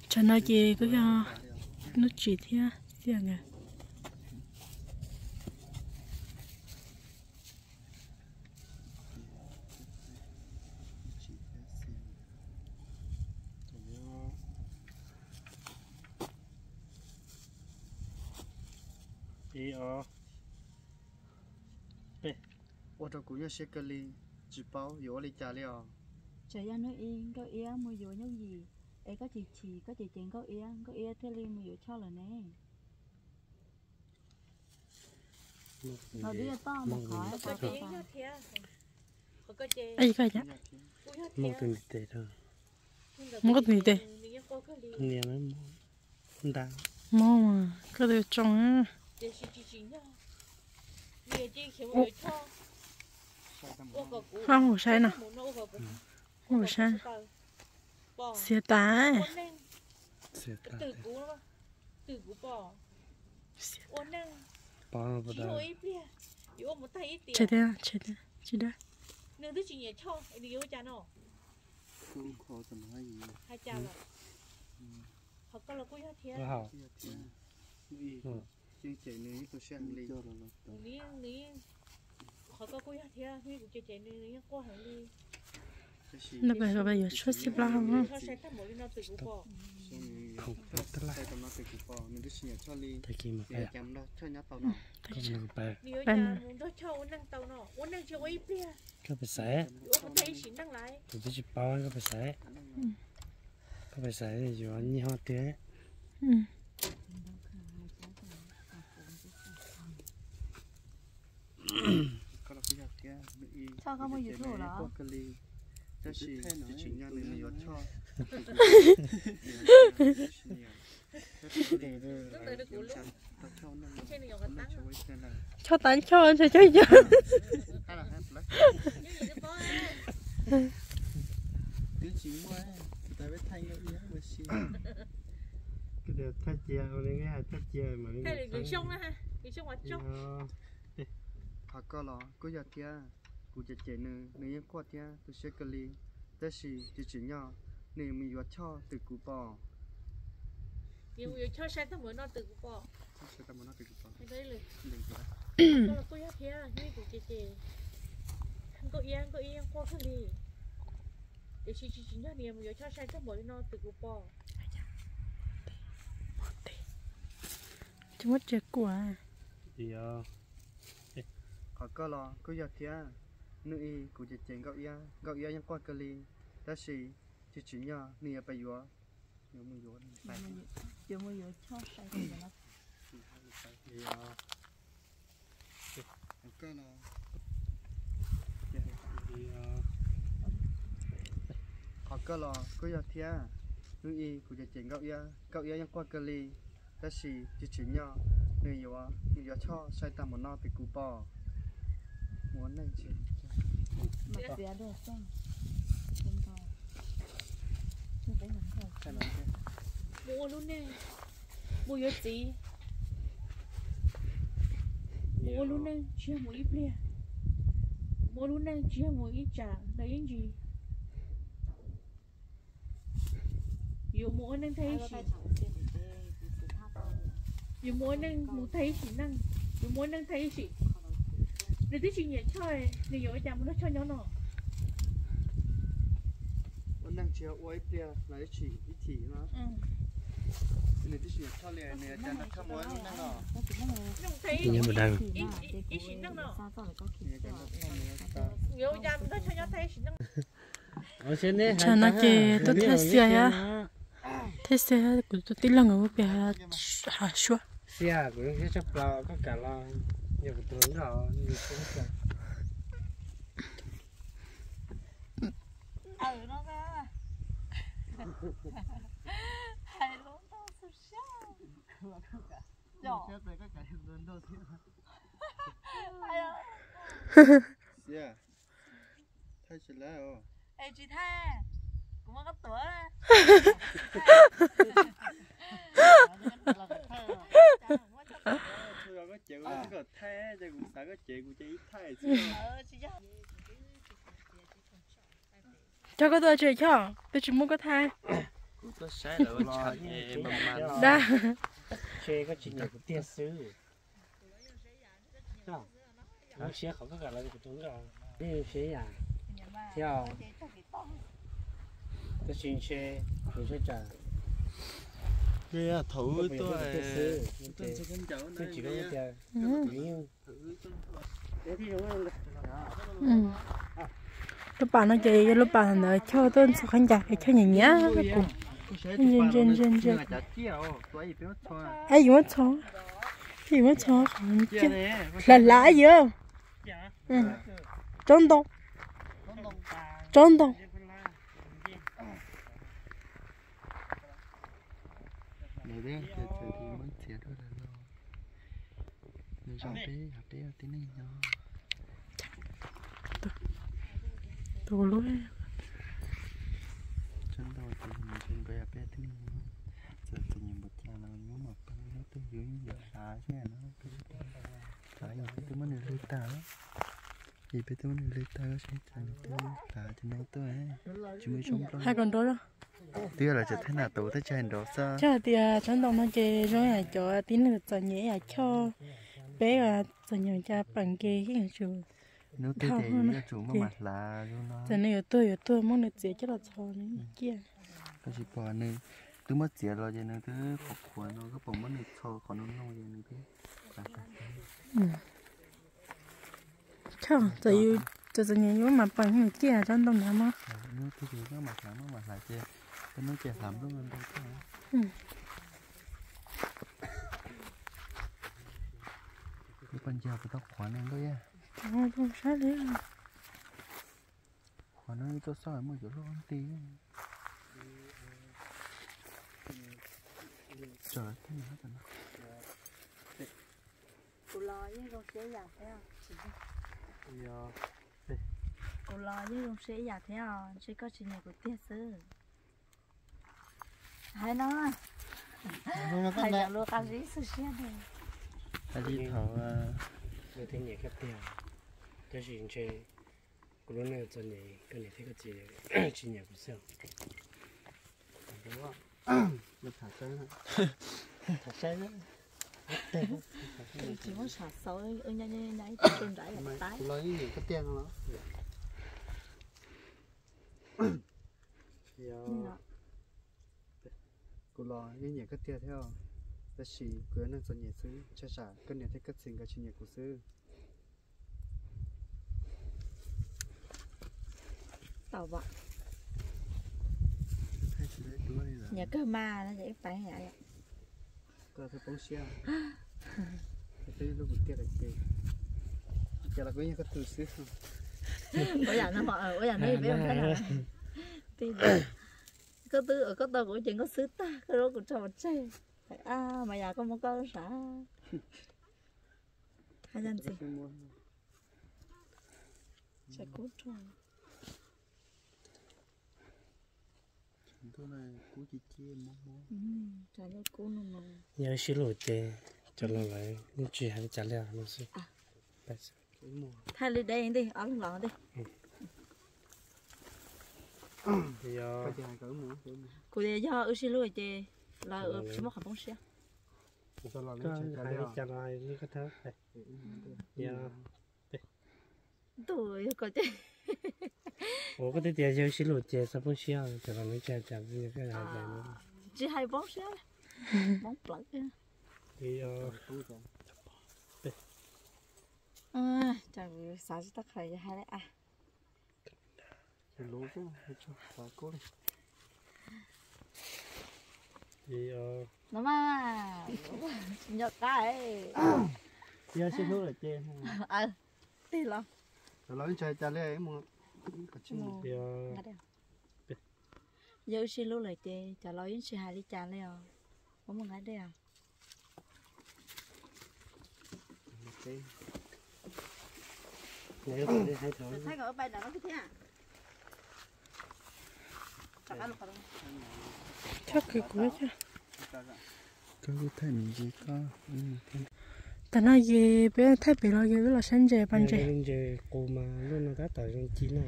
Tsam no ces kuj yog hnub tsim thiab xiab nkawd. Ua rau kuv nyuaj siab kawg li, tsis paub yuav ua li cas li os. Tsam yog hnub ib Nkauj Iab mus yuav Nyooj Yim, es koj chim chim koj cem cem Nkauj Iab, Nkauj Iab thiaj li mus yuav Choj lawm ne. Muaj tus ntiv tes, muaj tus ntiv tes. Nda, mob mas koj tus tsoo. Hab mus saib no, hab mus saib. Xiav tas. Tseg tiag, tseg tiag, tsis dab. Nws kuj yuav tshuaj xib plab hov. Khoom peb tab laj. Tag kis mus peb. Peb no. Koj pes xaiv. Tus twb tsis paub koj pes xaiv. Koj pes xaiv yuav nyiaj ho tiag. Koj los kuj yog thiab, nws ib kuv cem cem nws yeej quaj kawg li, tab sis tsis tsim nyog nws yuav Choj. Choj tab Choj ntshe Choj yog. Twb tsis muaj, thaij cia, thaij cia, qhov koj los kuj yog thiab, kuv cem cem nws, nws yeej quaj thiab tu siab kawg li, tab sis tsis tsim nyog nws mus yuav Choj twm kuv pom. Yuav mus yuav Choj sai tag mus no twm kuv pom. Koj los kuj yog thiab, kuv cem cem Nkauj Iab, Nkauj Iab yeej quaj kawg li, tiam sis tsis tsim nyog nws yuav mus yuav Choj sai tag mus li no twm kuv pom. Ces muab tsa kuam. Qhov koj los kuj yog thiab, nws ib kuv cem cem Nkauj Iab, Nkauj Iab yeej quaj kawg li, tab sis tsis tsim nyog nws yuav pais yuav, yuav mus yuav, yuav mus yuav Choj sai. Qhov koj los kuj yog thiab, nws ib kuv cem cem Nkauj Iab, Nkauj Iab yeej quaj kawg li, tab sis tsis tsim nyog nws yuav, nws yuav Choj sai tag mus no twm kuv pom. Mus ua neej tsis mus ua lub neej, mus yuav txiv, mus ua lub neej tsis yog mus ib pliag, mus ua lub neej tsis yog mus ib tsam los ib ntsis. Yuav mus ua neej tag ib sim, yuav mus ua neej mus tag ib sim neej, yuav mus ua neej tag ib sim. Nws twb tsis nyiam Choj, nws yuav ua cas mus nrog Choj nyob no? Ua neej tsis yog ua ib pliag los ib tshim ib chim no. Nws twb tsis nyiam Choj li, nws yuav cas nrog Choj mus ua neej no? Ib sim neej no. Yuav ua cas mus nrog Choj nyob tag ib sim neej? Tsam no ces tuaj thaij xia thiab, thaij xia thiab kuv tus tij laug nkawd mus pem hav suab. Xia, kuv zoo siab tshaj plaws koj kam los yog kuv tus hluas nraug. Xia, thaij tsis lawm os. Es tsis thaij, kuv muab koj tuav. Thaij, koj cev kuv ces ib thaij. Coj koj tuaj tsis Choj, twb tsis muab koj thaij. Dab. Koj tsis nyiam kuv tiag xwb. Kuv siab qhov koj kam los kuv tus nkauj. Siab yam thiab, tab sis ntshe kuv ntshe tsam thaum wb tuaj xwb, twb tsis paub tias lub pas no ces yog lub pas ntawd Choj tuaj ntxhua khaub ncaws, Choj nyiam nyiam kuv. Ntsia ntsia ntsia. Ab yus muab txhos, yus muab txhos qhov hlav hlav yus. Tsob ntoo, tsob ntoo. Nws zoo peb yog peb ua tib neeg nyob. Tus lub tsob ntoo ces nws zoo nkauj yog peb ua tib neeg nyob. Txawm txom nyem npaum cas los yuav mam pab, yuav twb yuav yeej yuav hlav xwb no. Hlav yog peb twb muab nws lwg tag, es peb twb muab nws lwg tag seb tsam nws twb hlav ces no tuaj, tsis muaj ib tsob nploj. Hais kom nrov. Twb yog los tseem thaij nram tus thiab tsis hais nrov xwb. Yog hais tias tsob ntoo no ces zoo yam cov tib neeg txom nyem yam Choj, peb txom nyem cas peem nkeeg yeej yuav tsum, hnub twg ces yuav tsum muab mam hlav zoo no. Txawm nws yuav tuag yuav tuag muab nws txiav coj los txhos nws ciaj. Koj tsis pom nws twb muab txiav los ces nws twb qhuav qhuav no, koj pom muab nws txhos qhov no no ces nws twb Choj, txawm yus, txawm txom nyem yus muab mam peem nws ciaj tsob ntoo ntawd mas. Hnub twg ces muab mam hlav, muab mam hlav ces peb hnub ces hlav nplooj ntau thiab. Ib pob ntseg puas tau qhuav no nkauj ib yam. Qhuav no ib tuaj xauj muaj cov luaj nti. Kuv los yeej zoo siab yam thiab. Kuv los yeej zoo siab ib yam thiab os, ntshe koj tsis nyiam kuv tiag xwb. Hais no, hais cov lus qab zib xwb siab. Hais li thaum, kuv thiaj nyiam koj tiag, tab sis ntshe kuv lub neej txom nyem, koj niam thiab koj txiv tsis nyiam kuv xwb. Tham saib, tham saib. Tsis muab sam xauv, nyob nyob ib tug nrad yam tais. Kuv los yeej nyiam koj tiag no los. Kuv los yeej nyiam koj tiag thiab, tab sis kuv yog neeg txom nyem xwb, ntshai tsam koj niam thiab koj txiv nkawd tsis nyiam kuv xwb. Tau vam. Nyiam kawg mas no ces ib pab yom. Koj thiaj poob siab. Twb hlub kuv tiag lawm ces, ces los kuv yog koj tus xwb. Ua yam no, ua yam no peb ua koj tau kuv ces nkauj xwb tag, koj zaub kuv tso pov tseg. Mas yam koj muab koj sav. Hais ntxiv. Tsam kub rog. Tsam kub no mas. Yog sib hlub ces cov laus lawv yeej tsis hais li cas li no xwb. Thaij li deb li ob leeg los li. Kuv tias yog wb sib hlub ces lawv tsis muaj qhov poob siab. Hais li cas los li koj thab. Ntuj, yog koj ces. Ua koj twb tias yog sib hlub ces txhob poob siab, ces los nws tsis hais cas, tsis hais poob siab, poob plawv. Xav tsis tau qhov yog hais li a. No mas, tsis nco qab. Yog sib hlub lawm ces. Tig los. Yog wb sib hlub lawm ces cov laus yeej tsis hais li cas li os. Ua mus nqa dej os. Txhob khwv kuv. Koj kuj thaij me ntsis koj. Tam no ces peb thaij pem los yog wb los saib ntses pas ntses. Ntses qus mas luaj no tab tom zoo ci na.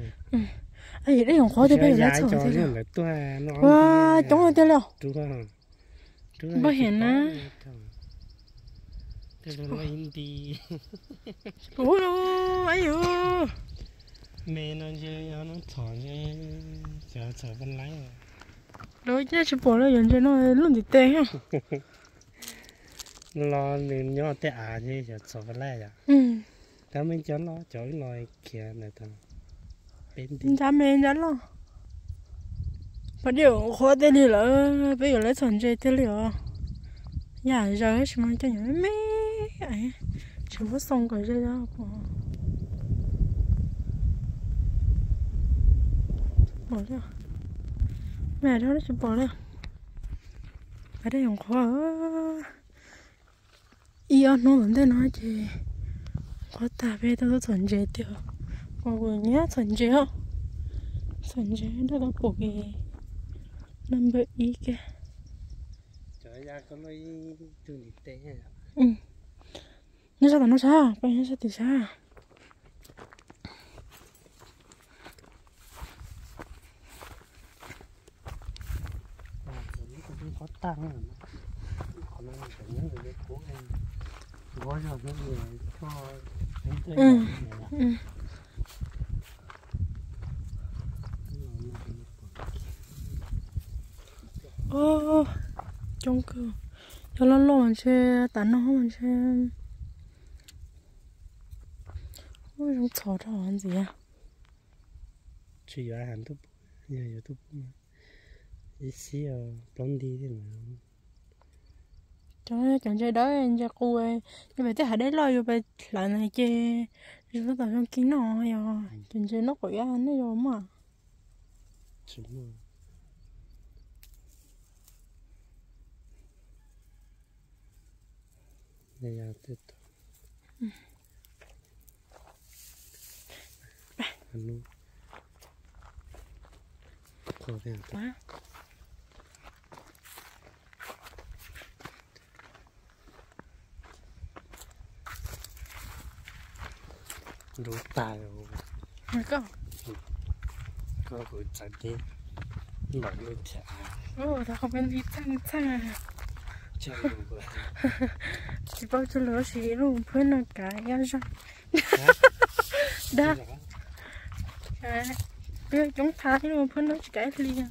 Dej yoov qhuav tiag, peb yuav lawv txhom tiag. Ua coob tiag li. Npaj hiam na. Ua, ayu. Me no ntshe txhom ntshe, txhom txhom peb laib. Lawv nyob tsis pom lawm, yuav ntses no lub ntiv tes. Los nws nyob tej av ntshe xyov txhom peb laib yom. Tab meej cov no cov wb los khiav ntawd tau peb nti. Nrab me nrab loj. Pom dej qhuav tiag li lawm, peb yuav lawv txhom ntses tiag li os. Yam zaws tab sis mas cov nyuam me me, tsis muab xoo kom ze os. Pom li, me dab tsis pom li. Pom dej yoov qhuav. Ib ob hnub tom ntej no ces qhuav tag peb tau tuaj txhom ntses tiag. Kuv nyiam txhom ntses os. Txhom ntses daj tau pum kev number ib kiag. Nyob sab tom no sab, peb nyob sab tim sab. Coob kawg. Cov loj loj mas ntshe tas no mas ntshe zoo txhom rau ntxiv. Tsis yuav has tuaj pub, yog yuav tuaj pub ib xib plaub nti thiab mas. Cov, cov ntses dawb ntses qus, yog pem tej hav dej loj yus pem hlawv na ces zoo tom zoo kis noj yog cov ntses noj qaum yaj nej yog muaj. Ntub tag. Koj, koj kuv txawv teb npaum li thiab. Txheej txheej. Tsis paub tsuas lawv sis lub phab no kav yaj zog. Dab. Peb coob thav ib lub phab no tsis kav ib hli.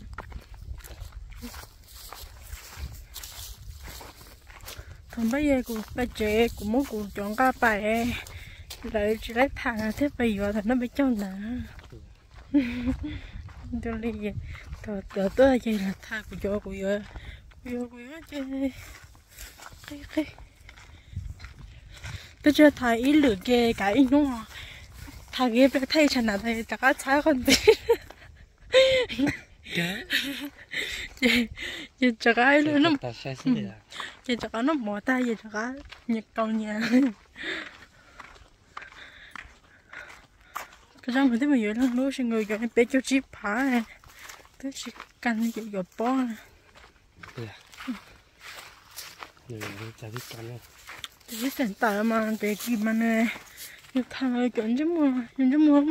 Thaum npaj ye kuv pais tsev kuv muab kuv cov nqaj pais, lawv tsis laib tham thiab pais yuav thaum no peb caug ntawd. Ntu li, thaum tuaj ces los tham kuv cov kuv yuav, kuv yuav kuv yuav ces qi qi. Twb tsis tham ib lwm ke kav ib hnub, tham ke ple thaij tshav nram tas rov qab txhab qhov ntxiv. Ces rov qab ib lub, ces rov qab noj mov tag ces rov qab nyias kaus nyias. Qhov zaj nkaus twb mus yuav ib leeg lub si nkaus yuav peb caug tsib phav, twb tsis kag li ces yuav pob. Ib xeem tawm mas pem kis mas nws, yus tham cov ntsej muag, yus ntsej muag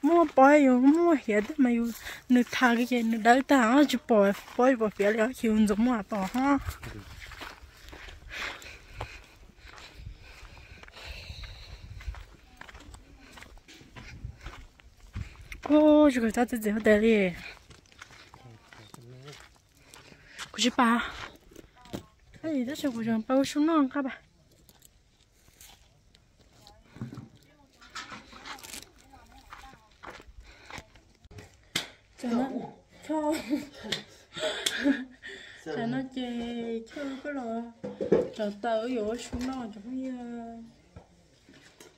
muaj pob, yus muaj hiav tej mas yus, nws tham ces nws dawb tag tsis pom pob tsis pom fiav li, ces yus ntxuav muag pom ho. Tsis kawg tab txiv hauv tes li. Kuv tsis pab. Tab sis kuv tseem pab ua su noj nqa pab. Tsam no ces Choj koj los rauv taws yuav ua su noj cov phooj ywg.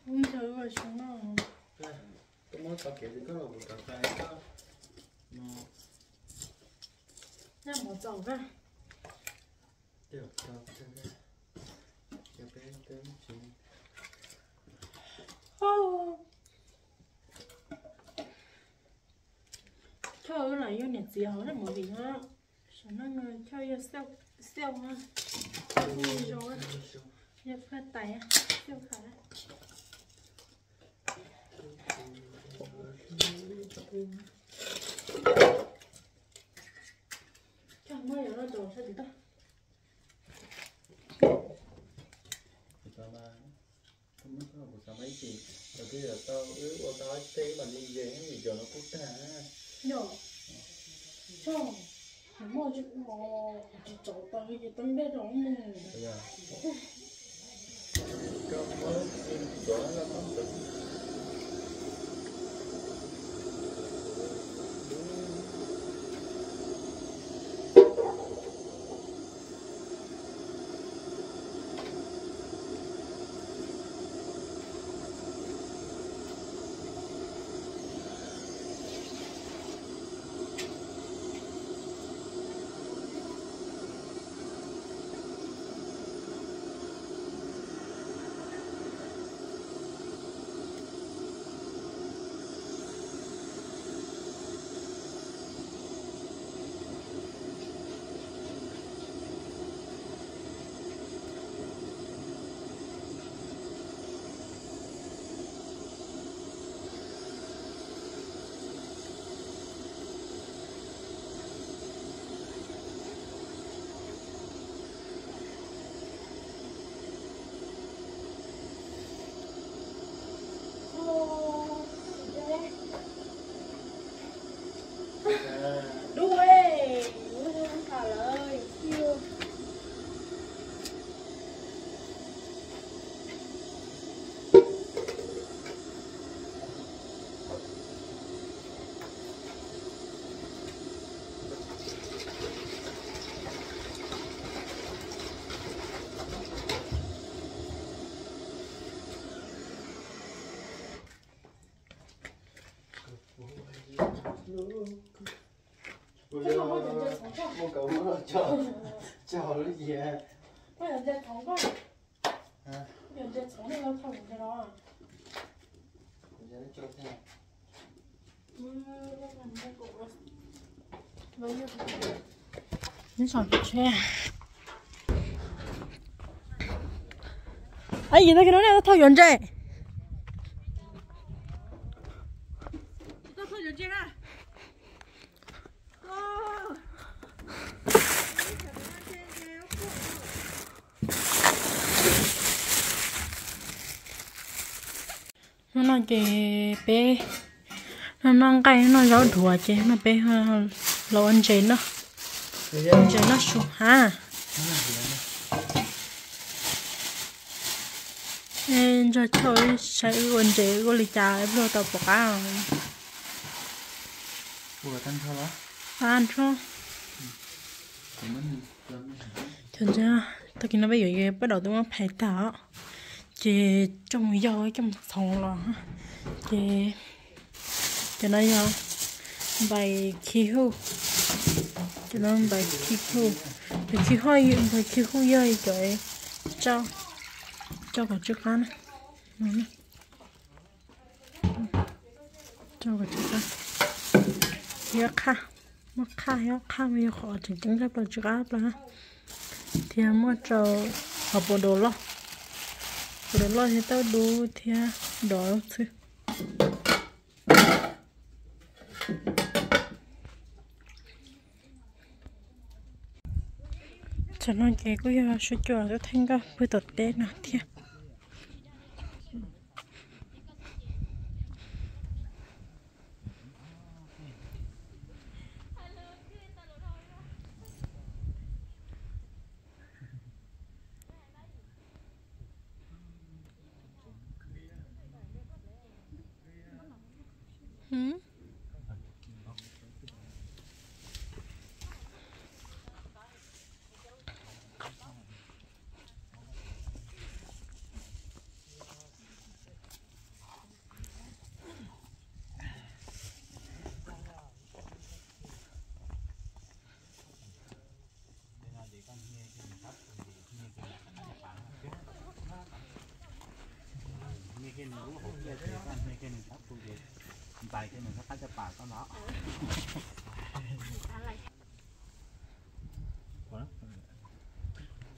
Ub, ntshe ua su noj. Noj mov txaus na. Choj wb los yog niam txiv hauv na movie no. Saum no Choj yog xiauj, xiauj na, xiauj zoo, yog phaj tais, xiauj khav. Kuv xav mas ib chim tau wb ua tau tej mas li ze, cov no kuj tag. Yog, yog, muaj tsis tsau tau li ces tau npej rau mus. Yim tag kis no nej thauj yuav ntses. Hnub no ces peb noj noj nqaij noj zaub dhuav ces no peb los ua ntses noj, ntses noj su hab. Ntsog choj saib wb ua ntses ua li cas wb luag tau pom qab. Qab nrho. Tag kis no peb yuav peb daus twb muab phais tag os, ces coj mus yog coj mus txhoov los, ces cov no yog npais khi huj, cov no npais khi huj, npais khi huj, npais khi huj yog cov tsau, tsau kom tsw qab na. Tsau kom tsw qab, thiab qhaj, muab qhaj thiab qhaj mas yog qhov tseem ceeb tshaj plaws tsw qab tshaj plaws, thiab muab rau hauv pas dua loj, pas dua loj thiab tauj dub thiab dov xwb. Tsam no ces kuj yog sua cua tuaj thaij nkauj pw tom teb no thiab.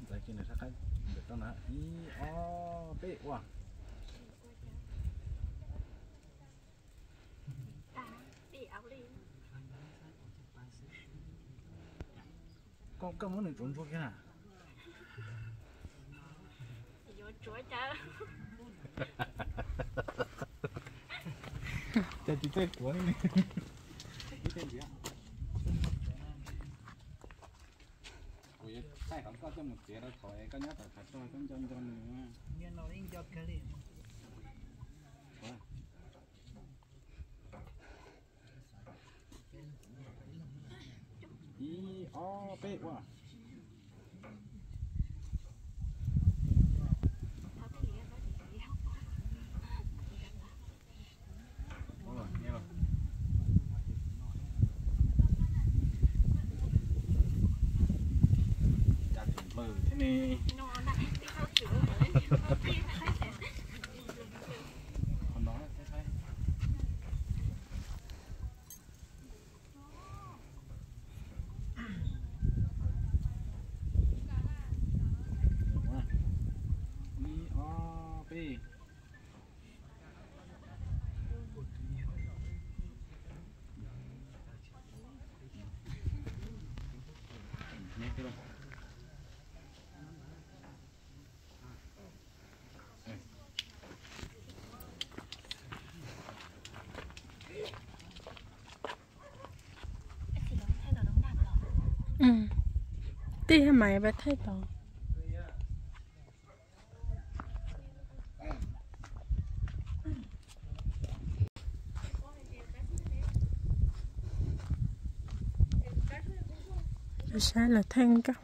Ntxais kiag nws sab qaib ntawm toj na, ib ob peb ua. Koj muab nws tsuav ntsuag kiag na. Cas tsis tej tuav li ne. Kuv yuav thaij qhov koj coj mus txiav rau thaum koj nyob tom chav rog koj nco nco nws. Ib, ob, peb, ua. Cas tseem nplawg thiab ne. Qhov no thiab saib. Ib, ob, peb. Tij hab maiv pab thaij tod. Saib lawv thaij nkauj.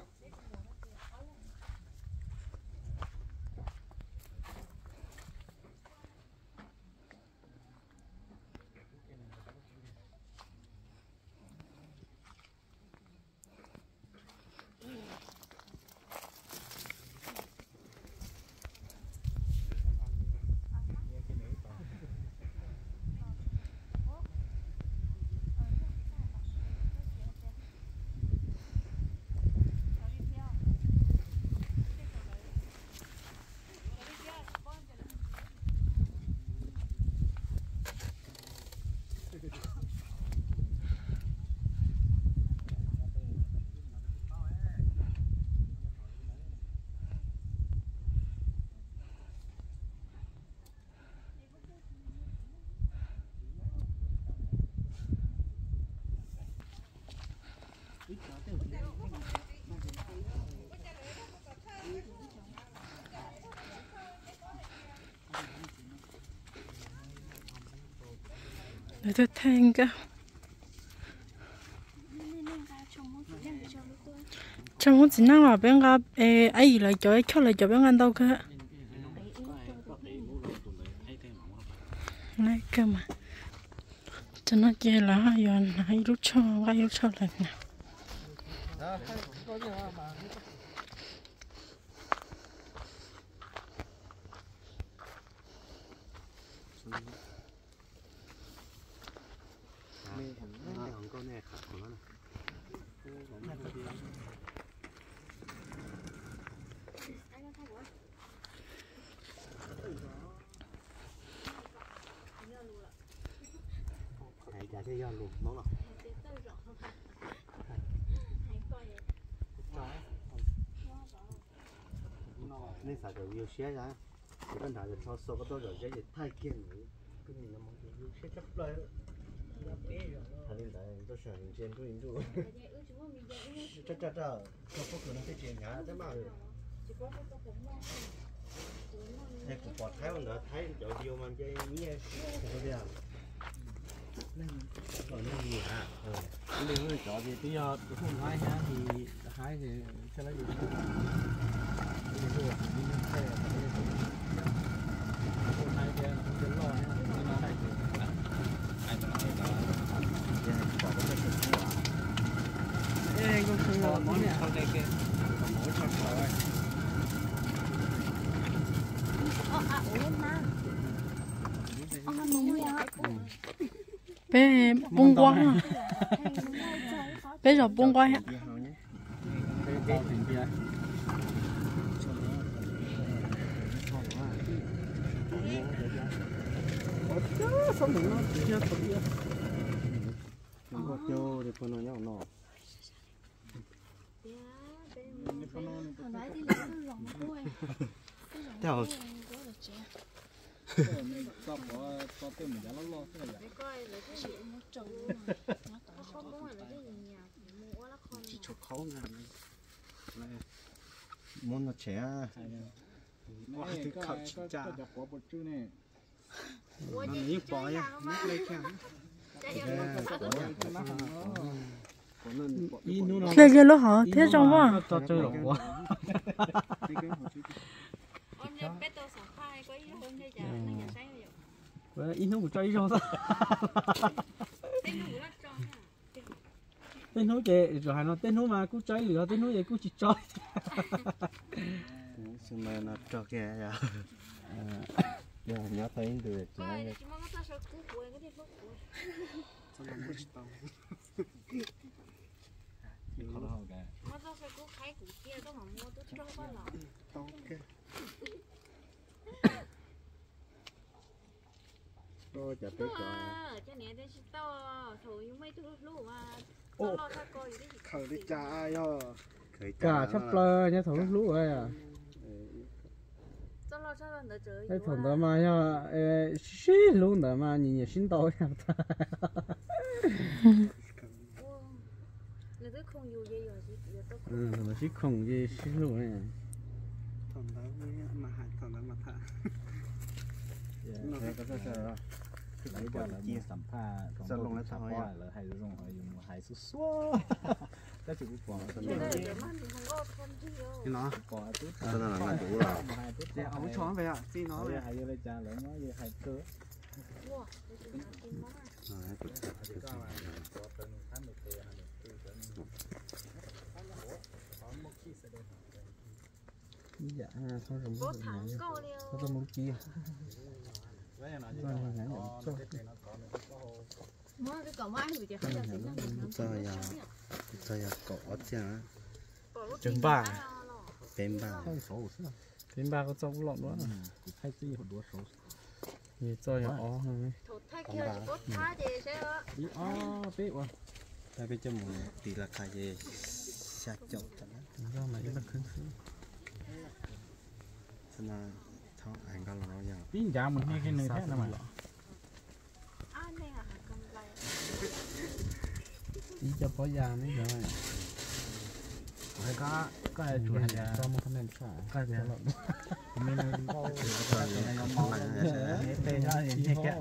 Lawv tuaj thaij nkauj. Tsis muaj txiv neej los peb nqa, aib yim lawv cov, Choj lawv cov peb nqa ntau kawg. Kawg mas, cov no ces lawv yuav hnav ib lub Choj, nqa ib lub Choj lawm na. Hais cas thiaj yog lus Hmoob los? Nej xav kom yus siab, ces koj nrad yog rho xo koj tuaj zom zeb ces thaij kiag nws. Koj nim no yus siab tshaj plaws. Hais li ntawd tuaj sawv ntsia nruj nruj. Raj raj raj, rau pob kws no thiaj tsis hnyav thiab mas. Es kuv pom Thaib ua ntawd, Thaib cov video mas nce nyiaj siab tiag. Cov tias twb yog tus Hmoob Thaib thiab, Thaib thiaj li yus, Hmoob Thaib thiab Hmoob Thaib loj thiab, Hmoob Thaib. Peb pub nquab, peb zov pub nquab thiab. Tej hauv tsis tshua khaub na. Muab no tshem, ua twb khawm tsis caj. Thiaj li lub hov thiab zoo mas. Ib hnub kuv tso ib zaug xwb. Tej hnub ces tsuas hais no, tej hnub mas kuj tso ib lwm, tej hnub ces kuj tsis tso. Xwb mas no tso kiag yom. Nyob tau ib ntus. Khaws li cas yog. Kam tshaj plaws nyob thaum lub hlub. Tej thaum ntawd mas yog sib sib hlub ntawd mas nyias nyias sib ntaus. Thaum ntawd sib khoom ces sib hlub. Ib yam txhob zoo, txhob txoj muaj lub kib. Kuv txog yog kaum ob txiaj na. Peb npaj. Peb npaj koj txoj ub los duab. Yus txoj yog ob. Ib ob peb ua. Tab peb coj mus tiv laj kha ces xya caum tawm na. Ib ncav mus hnia kiag nws thiab no mas. Ib co pob ya ne yog. Koj tsuas hais tias,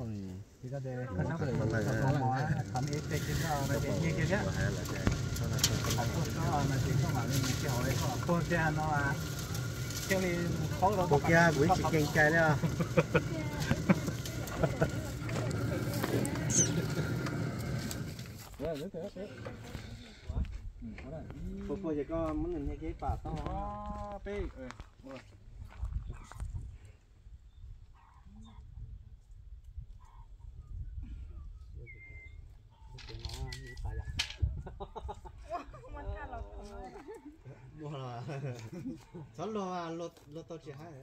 koj tias, Kuv kiag kuv ib tsis kees cai li os. Puas puas ces koj muab nws hnia kiag ib pas tau. Txhob luag, luag tau tsis haib.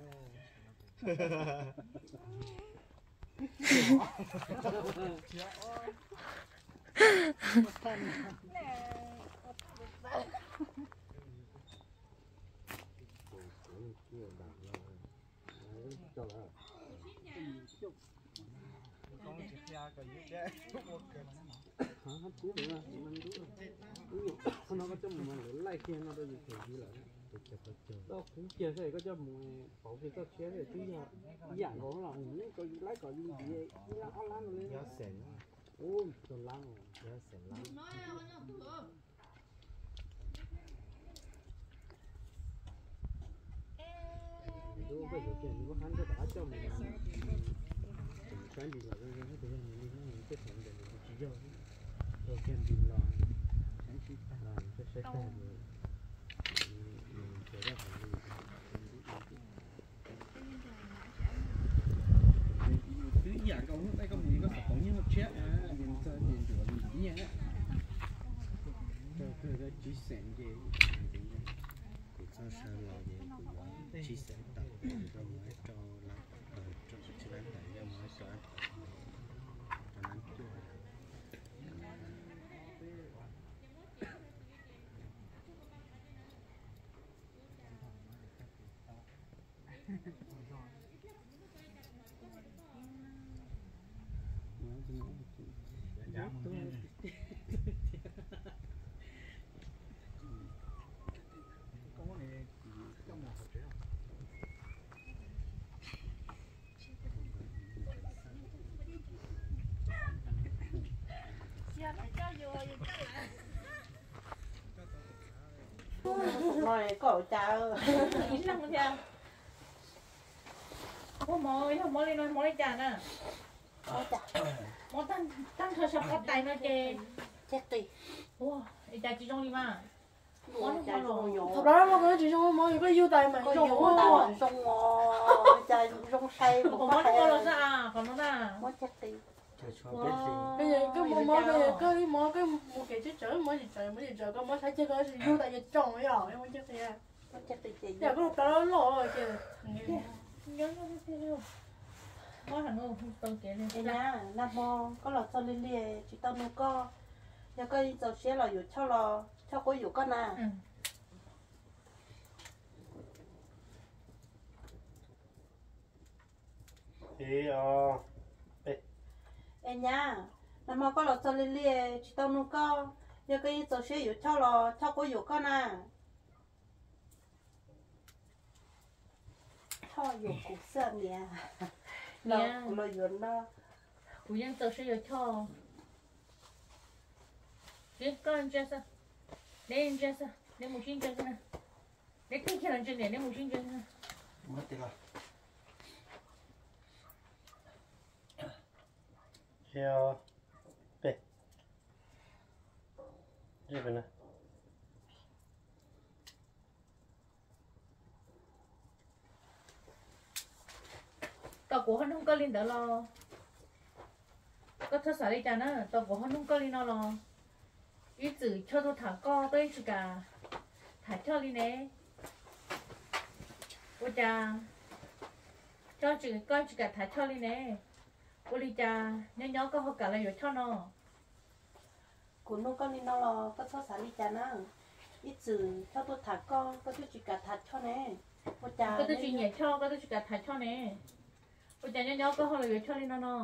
Qhov no koj coj mus mas lawv laij kiag no rau yus them yus lawm. Tau kub kiag seb koj coj mus pauv kiag txoj tshiab twb yog ib yam nkaus los, rau yus laib kom yus ntiav ib lab ob lab no li. Ub, txog lab no. Nws koj yuav kiag nws lub hab nrog rov qab coj mus, saib ntis los zoo zoo thiab, tus yog nws li hab nws tej thaum ntawm nws tsis yog, tau kiag ntis los saib saib tag nws nws nrhiav zaj hauv li. Twb ib yam nkaus hnub no koj mus koj xav pauv nyiaj muaj tshiab, nws txog ces ntuas nws nyiaj. Rau kawg tsib xees ces kuv txoj saw los ces kuv yuav tsib xees tawm, kuv rau mus rau lab, rau tsib lab tawm, yog mus rau lab tawm, rau lab cuaj. Koj ua cas? Ua mov, yog mov li no mov li cas na? Mov tag nrho sab pob tais no ces, ua, cas tsis zoo li mas. Thaum ntawd mas koj tsis zoo mov, koj yug tais mas zoo, ua cas zoo sai, mov los xwb, qhov no na. Koj mus mov, koj mus kev tsis tsawv, mov tsis tsawv, mov tsis tsawv, koj mov saib ceg koj yug tais ces tsoom yom, yam koj plaub loj ces nag hmo koj los txog lig lig tsis tau nug koj, yog koj yeej txaus siab los yuav Choj los Choj quab yuam koj na. Es nyab, nag hmo koj los txog lig lig tsis tau nug koj, yog koj yeej txaus siab yuav Choj los Choj quab yuam koj na. Choj yuam kuv xwb niam. Los kuv los yuav no. Kuv yeej txaus siab yuav Choj. Koj ntsia xwb, neb ntsia xwb, neb mus sib ntsia xwb na. Neb tib kiag los ntsia niam, neb mus sib ntsia xwb na. Tos kuv ho nug koj li ntawd los koj txhob xav li cas na. Tos kuv ho nug koj li no los ib txwm Choj tuaj tham koj, koj yeej tsis kam tham Choj li ne. Ua cas Choj tsis, koj tsis kam tham Choj li ne? Ua li cas nyob nyob koj ho kam los yuav Choj no? Kuv nug koj li no los koj txhob xav li cas na. Ib txwm Choj tuaj tham koj, koj twb tsis kam tham Choj ne. Ua cas koj twb tsis nyiam Choj, koj twb tsis kam tham Choj ne? Ua cas nyob nyob koj ho los yuav Choj li no no?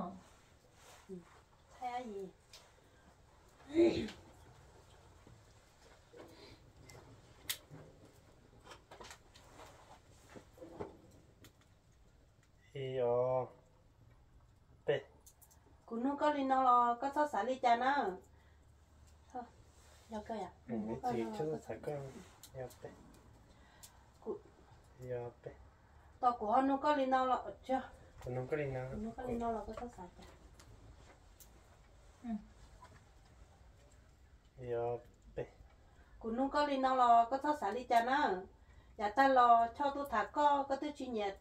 Kuv nug koj li no los koj txhob xav li cas na. Tos kuv ho nug koj li no los, kuv nug koj li no los koj txhob xav li cas. Kuv nug koj li no los koj txhob xav li cas na. Yav tag los Choj tuaj tham koj, koj twb tsis nyiam,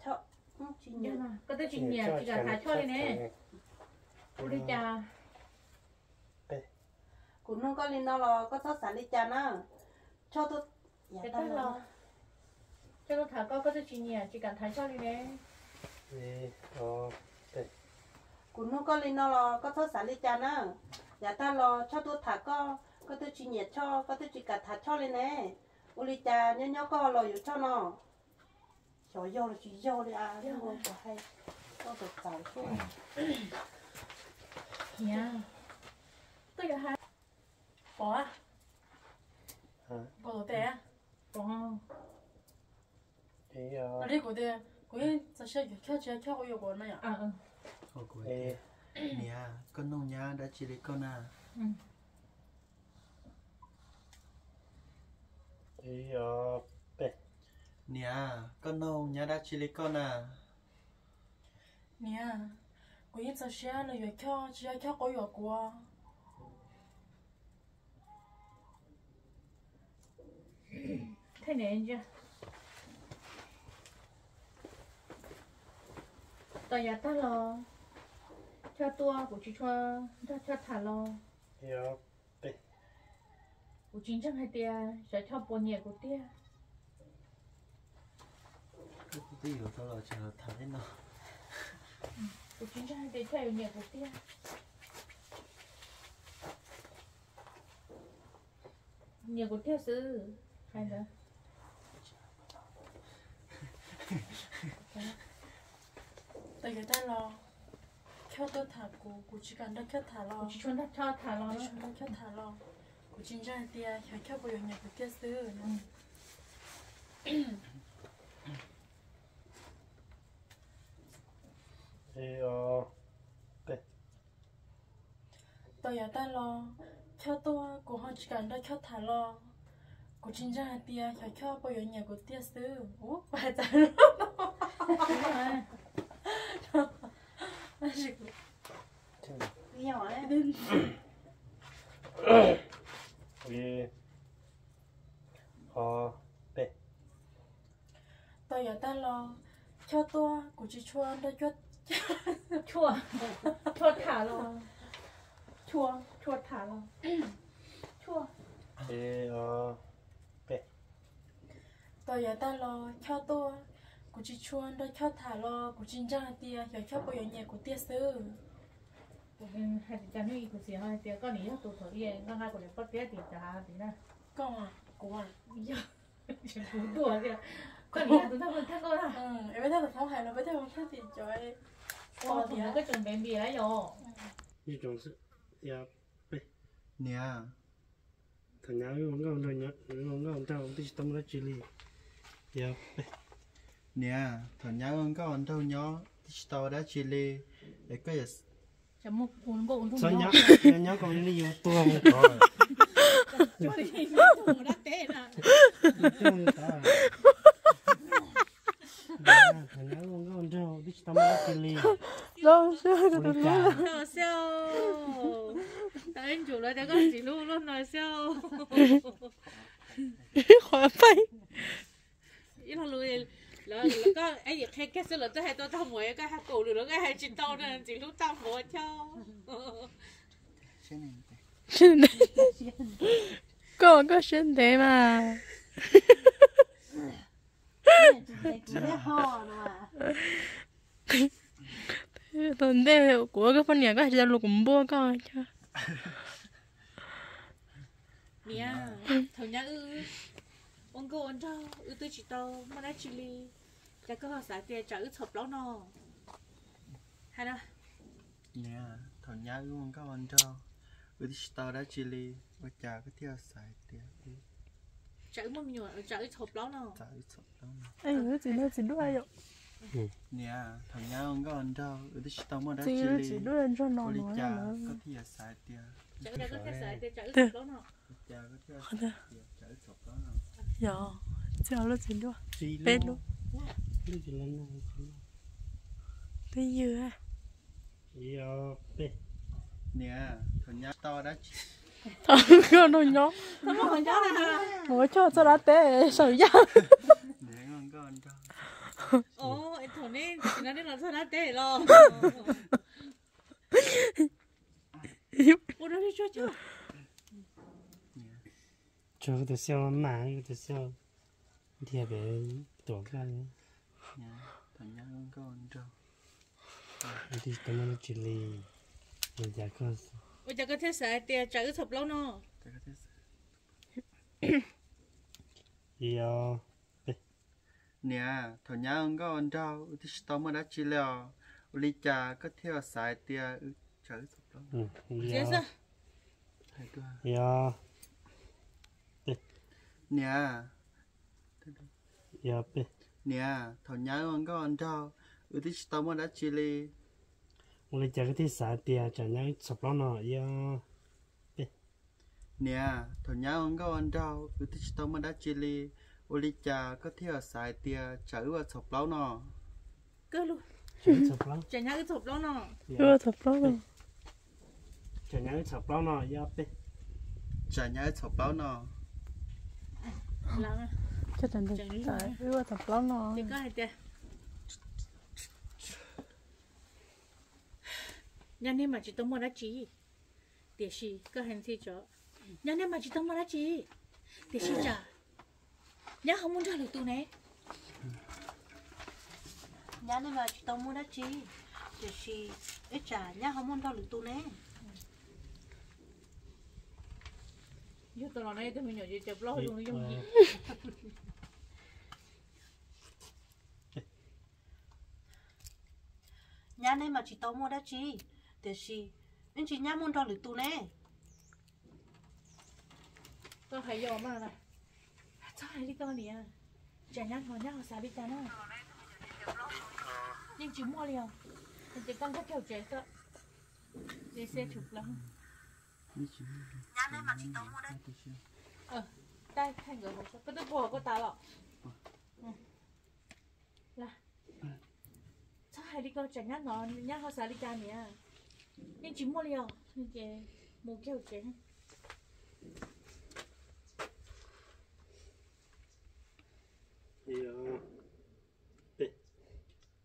koj twb tsis nyiam tsis kam tham Choj li ne. Ua li cas? Kuv nug koj li no los koj txhob xav li cas na. Choj tuaj, yav tag los Choj tuaj tham koj, koj twb tsis nyiam tsis kam tham Choj li ne. Kuv nug koj li no los koj txhob xav li cas na. Yav tag los Choj tuaj tham koj, koj twb tsis nyiam Choj, koj twb tsis kam tham Choj li ne. Ua li cas nyob nyob koj ho los yuav Choj no? Xyov yog los tsis yog li a, yog ua koj hais, koj txawv txawv xwb. Niam, koj yuav hais, Pov, Pov tus tes, Pov, li kuv tias kuv yeej txaus siab yuav Choj, tsis yog Choj quab yuam kuv no yom. Niam, koj noog nyab dab tsi li koj na? Niam, koj noog nyab dab tsi li koj na? Niam, kuv yeej txaus siab los yuav Choj, tsis yog Choj quab yuam kuv. Tau yav tag los Choj tuaj kuv tsis tshua nrog Choj tham los kuv tsis ntseeg hais tias xyov Choj puas nyiam kuv tiag. Kuv tsis ntseeg hais tias Choj yuav nyiam kuv tiag. Nyiam kuv tiag xwb, hais ntawd. Yog tag los Choj tuaj tham kuv, kuv tsis kam nrog Choj tham los, kuv tsis tshua nrog Choj tham los, kuv tsis ntseeg hais tias xyov Choj puas yuav nyiam kuv tiag xwb no. Tau yog tag los Choj tuaj kuv ho tsis kam nrog Choj tham los, kuv tsis ntseeg hais tias xyov Choj puas yuav nyiam kuv tiag xwb. Ub, kuv hais tag Tau yog tag los Choj tuaj kuv tsis tshua nrog Choj, Choj, Choj tham los, Choj, Choj tham los, Choj. Tau yog tag los Choj tuaj kuv tsis tshua nrog Choj tham los, kuv tsis ntseeg hais tias xyov Choj puas yuav nyiam kuv tiag xwb. Hais tias kuv txiv hais tias koj nim yog tus thaum ub nqa nqa kuv daim pob tw tim cas tim na. Koj, kuv, yog, kuv tuaj tias koj nim yog tus thawj hmoob thawj nkauj na. Peb thawj hmoob hais los peb thawj hmoob thawj tim cov, ua tias koj tseem npe npias yom. Niam, thaum nyab ua nkauj nraug nyob, ua nkauj nraug twb tsis tau muaj dab tsi li. Yog, niam, thaum nyab ua nkauj nraug nyob twb tsis tau dab tsi li, es koj yam txhob nyob, nyob koj li yuav tuag mus tod. Thaum nyab ua nkauj nraug twb tsis tau muaj dab tsi li. Ua li cas, tau ib ntsum lawv tias koj txiv hlub luaj no xwb. Qhov pais ib lo lus, lawv, koj ib yim qhia kiag xwb lawv twb hais tau tag mus, koj hais kaum lwm los koj hais tsis tau na, txiv hlub tag npaum thiab. Koj, koj siab ntev mas. Thaum ntej kuv ua koj poj niam koj hais tsis tau lus kuv npuaj koj. Niam, thaum nyab wb ua nkauj ua nraug wb twb tsis tau muaj dab tsi li, cas koj ho xav tias tsam wb txhaum plaub no? Hais na. Niam, thaum nyab wb ua nkauj ua nraug wb twb tsis tau dab tsi li, ua cas koj thiaj xav hais tias tsam wb muaj me nyuam, tsam wb txhaum plaub no? Niam, thaum nyab ua nkauj ua nraug wb twb tsis tau muaj dab tsi li, ua li cas koj thiaj yuav xav hais tias tsam wb txhaum plaub no? Yog, txij lub txiv duaj, peb lub. Twb ywg. Niam, thaum nyab tau dab tsi? Thaum nkauj nraug nyob, ua Choj txoj dab teb saum yaj. Thaum nej tsis no nej los txog dab teb los. Tso koj tus xiauj mas, koj tus xiauj ntiag pem tuam koj. Twb tsis tau muaj dab tsi li, ua cas koj, ua cas koj thiaj xav hais tias tsam wb txhaum plaub no? Yog. Niam, thaum nyab ua nkauj ua nraug wb twb tsis tau muaj dab tsi li os, ua li cas koj thiaj xav hais tias tsam wb txhaum plaub? Yog. Niam, yog, niam, thaum nyab ua nkauj ua nraug wb twb tsis tau muaj dab tsi li. Ua li cas koj thiaj xav tias tsam nyab wb txhaum plaub no? Yog. Niam, thaum nyab ua nkauj ua nraug wb twb tsis tau muaj dab tsi li, ua li cas koj thiaj xav hais tias tsam wb ua txhaum plaub no? Tsam nyab wb txhaum plaub no. Wb ua txhaum plaub no. Tsam nyab wb txhaum plaub no, yog peb, tsam nyab wb txhaum plaub no. Wb ua txhaum plaub no. Nyab nej mas tsis tau muaj dab tsi, tiam sis koj hais ntxhi tso, nyab nej mas tsis tau muaj dab tsi, tiam sis tsam nyab ho muaj nrog lwm tus ne. Nyab nej mas tsis tau muaj dab tsi, tiam sis ib tsam nyab ho muaj nrog lwm tus ne. Yog tus no na, tus me nyuam ces cov plaub zoo li yooj yim. Nyab neb mas tsis tau muaj dab tsi, tiam sis neb tsis nyab muaj nrog lwm tus ne. Koj hais yog mas, txhob hais li koj niam, tsam nyab hnov nyab ho xav li cas na. Yeej tsis muaj li os. Ces koj nkag kiag hauv tsev xwb. Ces xe tshum plaws. Nyab neb mas tsis tau muaj dab tsi. Tab khaij nkawd hauv, koj twb puag koj tas los. Txhob hais li koj, tsam nyab hnov nyab ho xav li cas niam. Yeej tsis muaj li os. Ces mus kiag hauv tsev.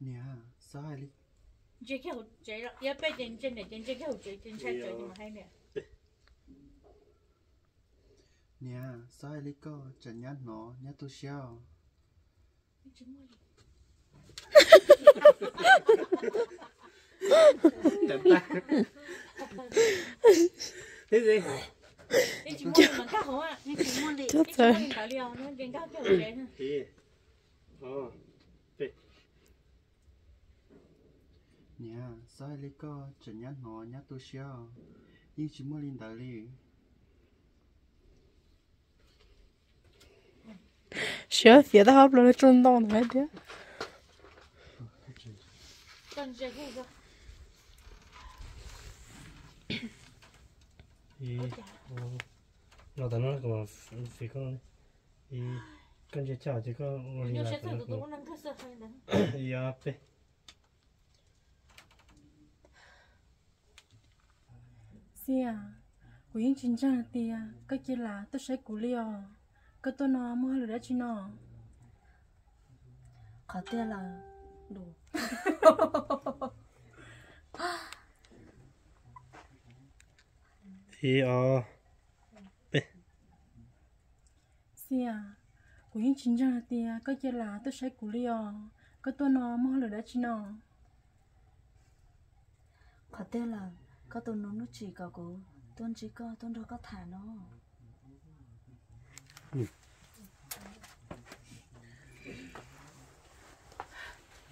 Niam, txhob hais li. Ntsia kiag hauv tsev, yog peb ces ntsia niam ces ntsia kiag hauv tsev ces ntshai tsawv ces mam hais niam. Niam, txhob hais li koj, tsam nyab hnov nyab tu siab os. Tsis muaj li mas nkag hauv, tsis muaj li ntawd li os, nkag kiag hauv tsev. Niam, txhob hais li koj, tsam nyab hnov nyab tu siab os. Yeej tsis muaj li ntawd li. Siab fiav tab hab plaws tsuj ntoo ntawd thiab. Los tas no, koj ntsia choj ces koj ua li lawm. Yog peb. Xiab, kuv yeej tsis ntseeg tias koj cia li tuaj saib kuv li os. Koj tuaj no muaj hauj lwm dab tsi no? Qhov tiag lawm, Xiab, kuv yeej tsis ntseeg tias koj cia li tuaj saib kuv li os. Koj tuaj no muaj hauj lwm dab tsi no? Qhov tiag lawm, koj tus nus Nuj Tsim kom kuv tuaj ntsib koj, tuaj nrog koj tham no.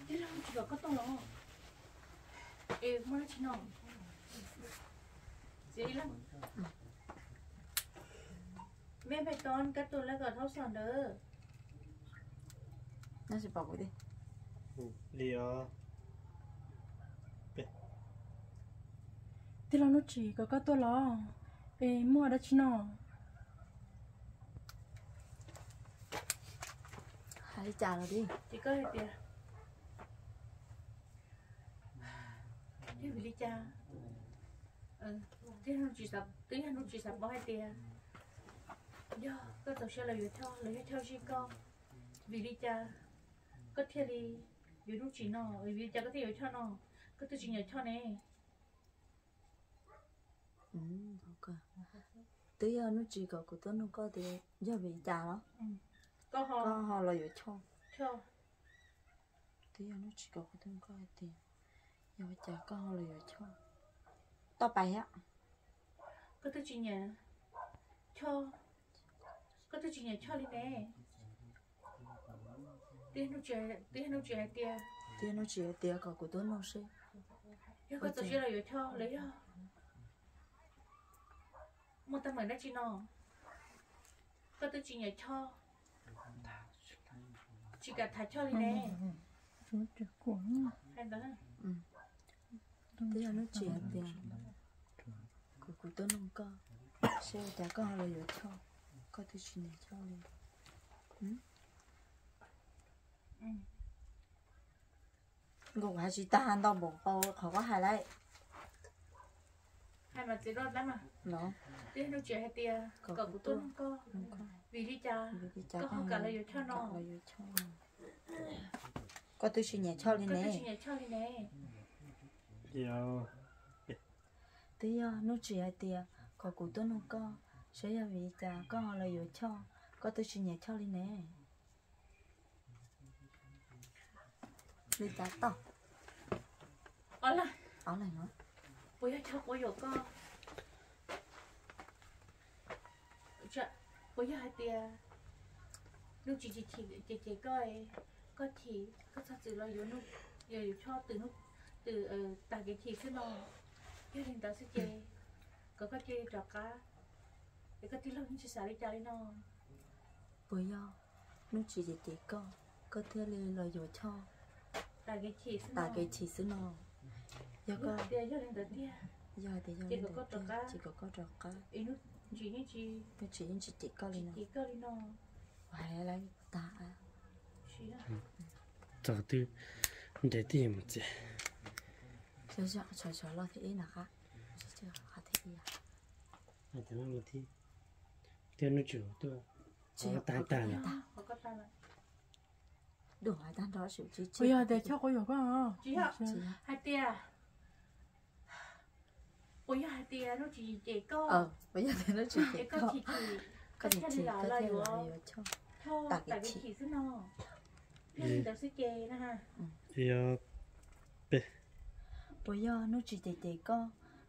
Tij laug, tsis kom koj tuaj los. Es muaj dab tsi no? Txiv Ib Leej, me me tod kab tus lawv kom thaub xom ntawd. Tij laug Nuj Tsim kom koj tuaj los, es muaj dab tsi no? Hais li cas los tij? Ces koj hais tias, yog vim li cas? Twb yog Nuj Tsim xav paub hais tias yog koj txaus siab los yuav Choj los yog Choj zij koj. Vim li cas koj thiaj li yuav Nuj Tsim no? Vim li cas koj thiaj yuav Choj no? Koj twb tsis nyiam Choj ne. Twb yog Nuj Tsim kom kuv tuaj nug koj tias yog vim li cas los koj ho los yuav Choj. Twb yog Nuj Tsim kom kuv tuaj nug koj hais tias yog li cas koj ho los yuav Choj. Toj pais thiab. Koj twb tsis nyiam Choj, koj twb tsis nyiam Choj li ne. Twb yog Nuj Tsim hais tias, twb yog Nuj Tsim hais tias kom kuv tuaj nug seb yog koj txaus siab los yuav Choj los yog muaj teeb meem dab tsi no. Koj twb tsis nyiam Choj, tsis kam tham Choj li ne. Hais ntawd. Twb yog Nuj Tsim hais tias kom kuv tuaj nug koj seb ua cas koj ho los yuav Choj, koj twb tsis nyiam Choj li. Nkauj, kuv hais tsis tag, ntau npaum qhov koj hais lawm. Hais mas txiv loj dab mas. Los, twb yog Nuj Tsim hais tias kom kuv tuaj nug koj, vim li cas koj ho kam los yuav Choj no? Koj twb tsis nyiam Choj li ne. Koj twb tsis nyiam Choj li ne. Twb yog Nuj Tsim hais tias kom kuv tuaj nug koj seb yog vim li cas koj ho los yuav Choj, koj twb tsis nyiam Choj li ne. Li cas tau? Puas yog Choj quab yuam koj? Puas yog hais tias Nuj Tsim chim chim ces koj, koj chim koj txhob txwm los yuav, yuav Choj, twb twm tag kev chim xwb no. Yog li ntawd xwb ces kom koj cia li rov qab, es koj tij laug yeej tsis xav li cas li no. Puas yog Nuj Tsis cem cem koj, koj thiaj li los yuav Choj tas kev chim xwb no? Yog tias yog li ntawd tiag, yog tias yog li ntawd tiag ces kom koj rov qab. Nuj Tsis yeej tsis cem koj li no. Txog twg nres twj ywm mus txiav. Sov sov los thib ib na qab. Thiab Nuj Tsis tuaj, tag tag lawm. Dua hais tag nrho sum tsis, puas yog tias Choj quab yuam koj? Tsis yog, hais tias, puas yog hais tias Nuj Tsis cem koj? Puas yog tias Nuj Tsis cem koj, koj thiaj li los yuav Choj tas kev chim xwb no? Yog li ntawd xwb ces na. Yog peb. Puas yog Nuj Tsis cem cem koj,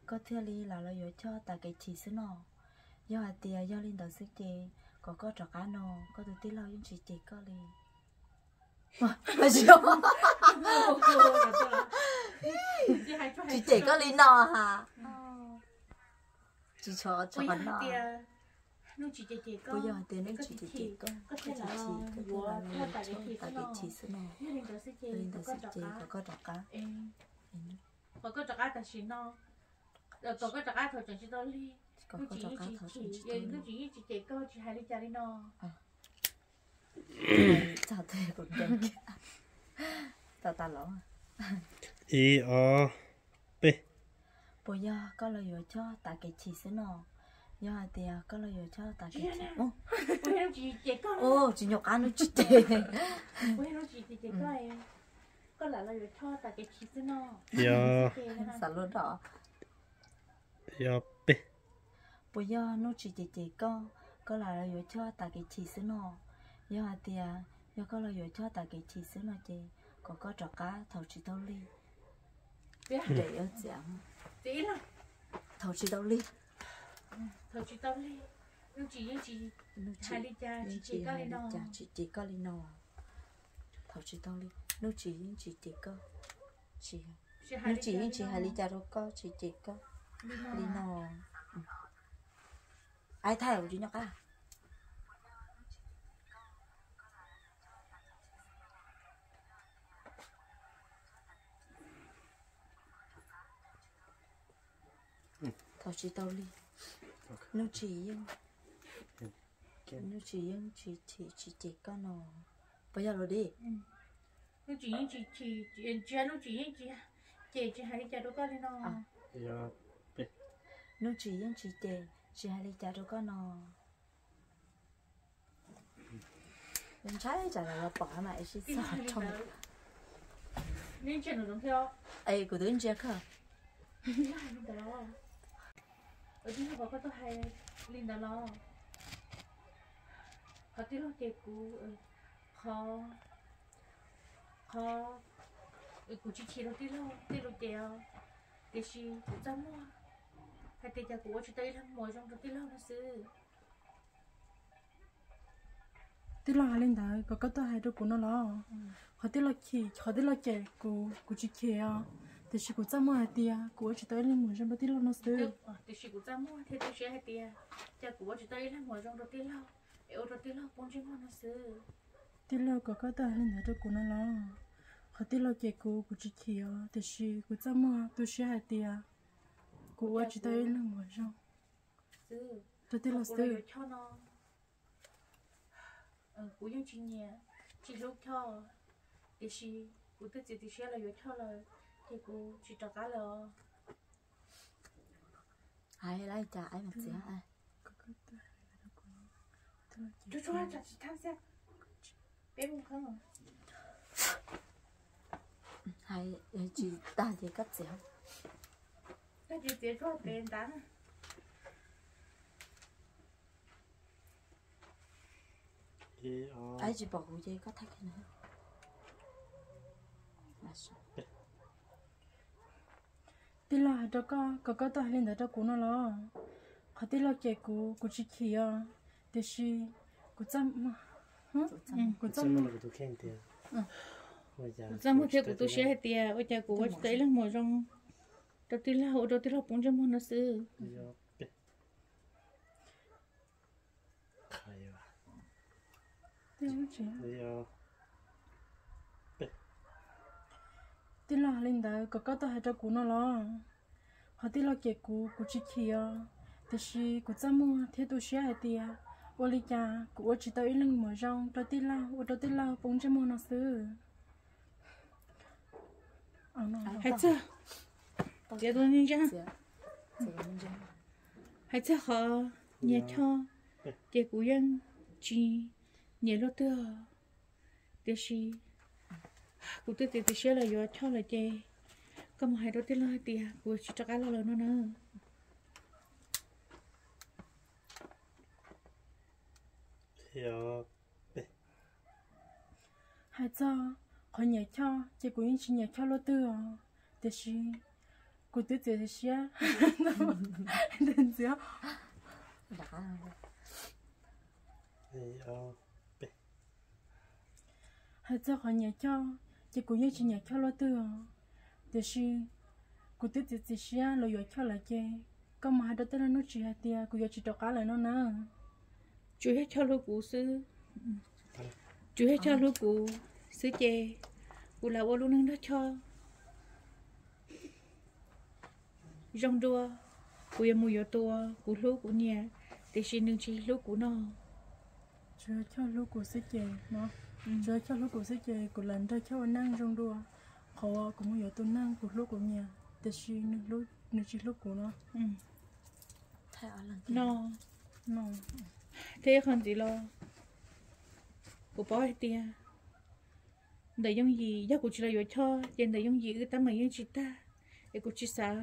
koj thiaj li los los yuav Choj tas kev chim xwb no? Yog hais tias yog li ntawd xwb ces kom koj rov qab no, koj tus tij laug yeej tsis cem koj li. Tsis cem koj li no ha. Tsis tshov tshov no. Puas yog tias Nuj Tsis cem cem koj, koj tsis chim, koj thiaj li los yuav Choj tas kev chim xwb no? Yog li ntawd xwb ces kom koj rov qab. Kom koj rov qab tam sim no. Kom koj rov qab thaum tseem tsis tau lig. Nuj Tsis yeej tsis chim, Nuj Tsis yeej tsis cem koj, tsis hais li cas li no. Ib ob peb. Puas yog koj los yuav Choj tas kev chim xwb no? Yog hais tias koj los yuav Choj tas kev chim, tsis nyuam qab Nuj Tsis cem, koj lam los yuav Choj tas kev chim xwb no. Xav luag dog. Yog peb. Puas yog Nuj Tsis cem cem koj, koj lam los yuav Choj tas kev chim xwb no? Yog hais tias yog koj los yuav Choj tas kev chim xwb no ces kom koj rov qab thaum tsis tau lig. Thaum tsis tau lig. Thaum tsis tau lig, Nuj Tsis yeej tsis hais li cas, tsis cem koj li no. Tsis cem koj li no. Thaum tsis tau lig, Nuj Tsis yeej tsis cem koj. Nuj Tsis yeej tsis hais li cas rau koj, tsis cem koj li no. Ai, thaij kuv tsis nyob qab. Thaum tsis tau li, Nuj Tsis yeej, Nuj Tsis yeej tsis, tsis cem koj no. Puas yog los di? Nuj Tsis yeej tsis, tsis, tsis, Nuj Tsis yeej tsis cem, tsis hais li cas rau koj li no. Nuj Tsis yeej tsis cem, tsis hais li cas rau koj no. Ntshai tsam los pom mas es sib txog tshoo. Es kuv twb ntsia koj. Tij laug, qhov koj tuaj hais li ntawd los? Qhov tij laug cem kuv, qhov, qhov kuv tsis chim rau tij laug, tij laug cem os. Tiam sis kuv txaj muag hais tias cas kuv ua tsis tau ib leeg muam zoo rau tij laug no xwb. Tij laug hais li ntawd kom koj tuaj hais rau kuv no los? Qhov tij laug chim, qhov tij laug cem kuv, kuv tsis chim os. Tiam sis kuv txaj muag hais tias kuv ua tsis tau ib leeg muam zoo rau tij laug no xwb. Tiam sis kuv txaj muag thiab tu siab hais tias cas kuv ua tsis tau ib leeg muam zoo rau tij laug, es ua rau tij laug poob ntsej muag no xwb. Tij laug kom koj tuaj hais li ntawd rau kuv no los? Qhov tij laug cem kuv, kuv tsis chim os, tiam sis kuv txaj muag tu siab hais tias kuv ua tsis tau ib leeg muam zoo rau tij laug xwb. Kuv yeej tsis nyiam, tsis hlub Choj, tiam sis kuv twb txiav txim siab los yuav Choj lawm, ces kuv tsis rov qab lawm os. Hais li cas es mas txiav. Hais tsis tag ces koj txiav. Koj txiav tsuag pem ntawd. Ai, tsis pom kuv ces koj thaij kiag na. Tij laug hais rau koj kom koj tuaj hais li ntawd rau kuv no los? Qhov tij laug cem kuv, kuv tsis chim os, tiam sis kuv txaj, kuv txaj muag, Kuv txaj muag thiab kuv tu siab hais tias ua cas kuv ua tsis tau ib leeg muam zoo rau tij laug, ua rau tij laug poob ntsej muag no xwb. Tij laug hais li ntawd kom koj tau hais rau kuv no los? Qhov tij laug cem kuv, kuv tsis chim os, tiam sis kuv txaj muag thiab tu siab hais tias ua li cas kuv ua tsis tau ib leeg muam zoo rau tij laug, ua rau tij laug poob ntsej muag no xwb. Hais txog, hais txog qhov nyias Choj, ces kuv yeej tsis nyiam luag twg os. Tiam sis kuv twb txiav txim siab los yuav Choj lawm ces koj mus hais rau tij laug hais tias kuv tsis rov qab los lawm no na. Hais txog qhov nyiam Choj ces kuv yeej tsis nyiam Choj luaj twg os, tiam sis kuv twb txiav txim siab ntxiv. Hais txog qhov nyiam Choj ces kuv yeej tsis nyiam Choj luaj twg os, tiam sis kuv twb txiav txim siab los yuav Choj lawm ces koj mus hais rau tej laug Nuj Tsis hais tias kuv yuav tsis rov qab lawm no na. Tsuas yog Choj hlub kuv xwb, tsuas yog Choj hlub kuv xwb ces kuv lam ua lub neej nrog Choj zoo dua. Kuv yuav mus yuav tus kuv hlub kuv nyiam, tiam sis nws tsis hlub kuv no. Tsuas yog Choj hlub kuv xwb ces, tsuas yog Choj hlub kuv xwb ces kuv lam nrog Choj ua neej zoo dua. Qhov uas kuv mus yuav tus neeg kuv hlub kuv nyiam, tiam sis nws tsis hlub kuv no. No, thiab ib qho ntxiv los, kuv paub hais tias ntawm yooj yim, yog kuv tsis los yuav Choj ces ntawm yooj yim wb teeb meem yeej tsis tag, es kuv tsis xav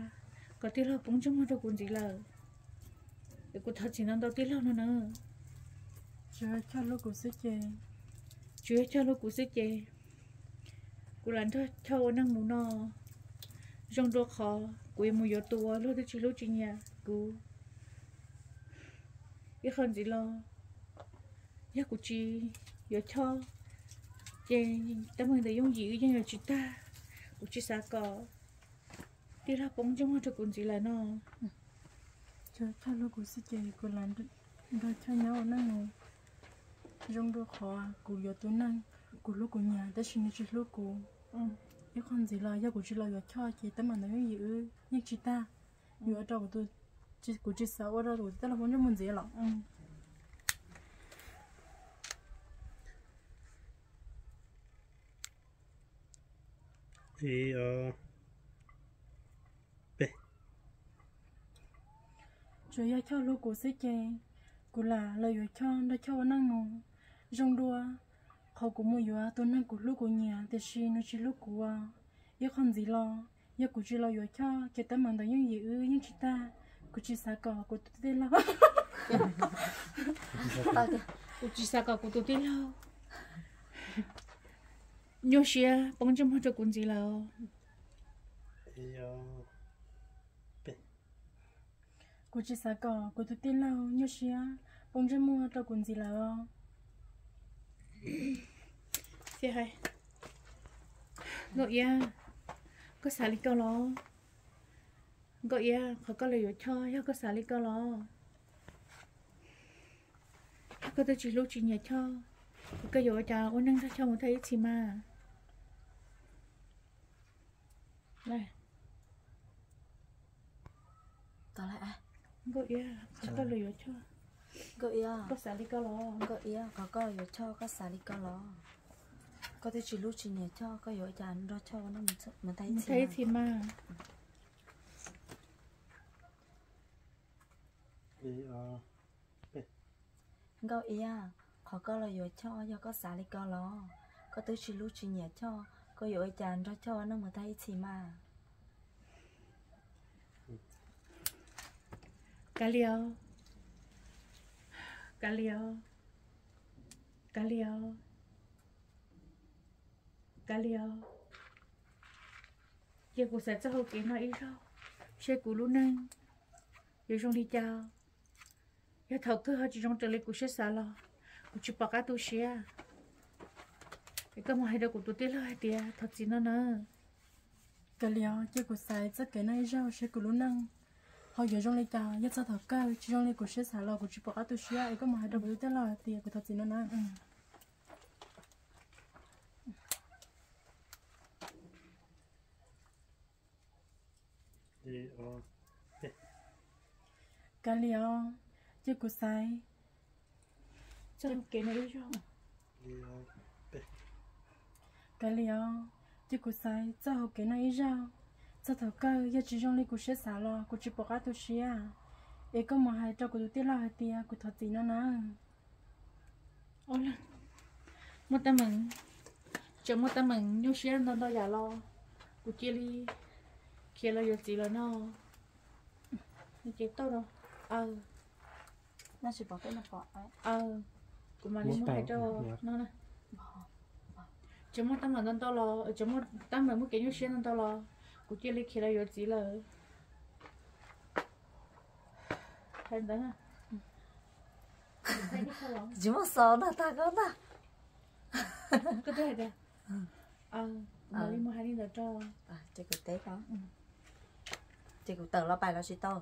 kom tij laug poob ntsej muag rau kuv ntxiv lawm, es kuv thov txim ntau ntau tij laug no na. Tsuas yog Choj hlub kuv xwb ces, tsuas yog Choj hlub kuv xwb ces kuv lam nrog Choj ua neej mus no zoo dua qhov kuv yuav mus yuav tus uas luag twb tsis hlub tsis nyiam kuv. Ib qho ntxiv los, yog kuv tsis yuav Choj ces teeb meem ntawm yooj yim wb yeej yuav tsis tag. Kuv tsis xav kom tij laug poob ntsej muag rau kuv ntxiv lawm no. Tsuas yog Choj hlub kuv xwb ces kuv lam nrog Choj nyob ua neej mus zoo dua qhov kuv yuav tus neeg kuv hlub kuv nyiam tab sis nws tsis hlub kuv. Ib qho ntxiv los yog kuv tsis los yuav Choj ces teeb meem ntawm yooj yim wb yeej tsis tag. Yuav rau kuv, kuv tsis xav ua rau kuv tej laug poob ntsej muag ntxiv lawm. Tsuas yog Choj hlub kuv xwb ces kuv lam los yuav Choj nrog Choj ua neej mus zoo dua qhov kuv mus yuav tus neeg kuv hlub kuv nyiam tiam sis nws tsis hlub kuv. Ib qho ntxiv los yog kuv tsis los yuav Choj ces teeb meem ntawm yooj yim wb yeej tsis tag. Kuv tsis xav kom kuv tus tij laug, kuv tsis xav kom kuv tus tij laug nyuaj siab poob ntsej muag rau kuv ntxiv lawm. Kuv tsis xav kom kuv tus tij laug nyuaj siab poob ntsej muag rau kuv ntxiv lawm os. Nkauj Iab, koj xav li ko los? Nkauj Iab, qhov koj los yuav Choj yog koj xav li ko los? Yog koj twb tsis hlub tsis nyiam Choj, koj yuav ua cas ua neej nrog Choj mus tag ib txhis mas? Nkauj Iab, qhov koj los yuav Choj, koj xav li ko los? Nkauj Iab, qhov koj los yuav Choj koj xav li ko los? Koj twb tsis hlub tsis nyiam Choj, koj yuav ua cas nrog Choj ua neej mus tag ib txhis mas? Nkauj Iab, qhov koj los yuav Choj yog koj xav li ko los? Koj twb tsis hlub tsis nyiam Choj, koj yuav ua cas nrog Choj ua neej mus tag ib txhis mas? Kav liam, kav liam, kav liam, kav liam. Cia kuv xav txoj hau kev no ib zaug, seb kuv lub neej yuav zoo li cas. Yog thaum kawg ho tsis zoo raws li kuv siab xav los kuv tsis pom qab tu siab. Es koj mus hais rau kuv tus tij laug hais tias thov txim no na. Kav liam os, cia kuv xaiv txoj kev no ib zaug seb kuv lub neej ho yuav zoo li cas. Yog txog thaum kawg tsis zoo li kuv siab xav los kuv tsis pom qab tu siab, es koj mus hais rau kuv tus tij laug hais tias kuv thov txim no na. Kav liam os, cia kuv xaiv txoj hau kev no ib zaug. Kav liam os, cia kuv xaiv txoj hau kev no ib zaug. Txog thaum kawg yog tsis zoo li kuv siab xav los kuv tsis pom qab tu siab, es koj mus hais rau kuv tus tij laug hais tias kuv thov txim no na. Muaj teeb meem, tseem muaj teeb meem nyuaj siab ntau ntau yam los kuv cia li khiav los yuav txiv lawm no. Ces tau, aw, kuv mam li mus hais rau no. Tseem muaj teeb meem ntau ntau los, tseem muaj teeb meem muaj kev nyuaj siab ntau ntau los kuv cia li khiav los yuav txiv lawm. Hais ntawd, tsis muaj xaus ntag, tag koj ntag. Koj twb hais tias, kuv mam li mus hais li ntawd rau. Ces kuv teb ko, ces kuv tawm los pais los tsis tau?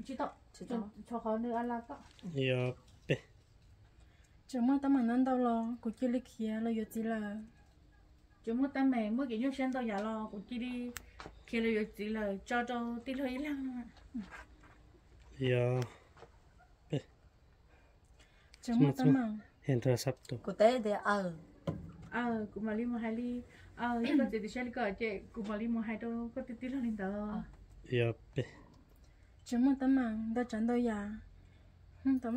Tsis tau, tsis tau, tshuav qhov nws a la koj. Yog peb. Tseem muaj teeb meem ntau ntau los kuv cia li khiav los yuav txiv lawm. Tseem muaj teeb meem muaj kev nyuaj siab ntau yam los kuv cia li khiav los yuav txiv lawm, tso rau tij laug ib leeg. Yog peb. Tseem muaj teeb meem. Kuv teb tias, aw, kuv mam li mus hais li, yog koj txiav txim siab li ko ces kuv mam li mus hais rau koj tus tij laug li ntawd. Yog peb. Tseem muaj teeb meem ntau tsav ntau yam, tseem muaj teeb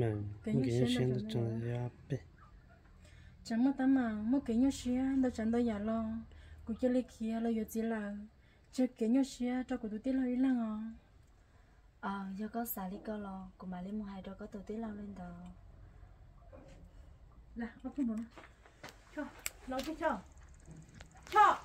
meem muaj kev nyuaj siab ntau tsav ntau yam, yog peb. Tseem muaj teeb meem muaj kev nyuaj siab ntau tsav ntau yam los kuv cia li khiav los yuav txiv lawm, tseg kev nyuaj siab rau kuv tus tij laug ib leeg os. Yog koj xav li ko los kuv mam li mus hais rau koj tus tij laug li ntawd. Choj, los Choj, Choj.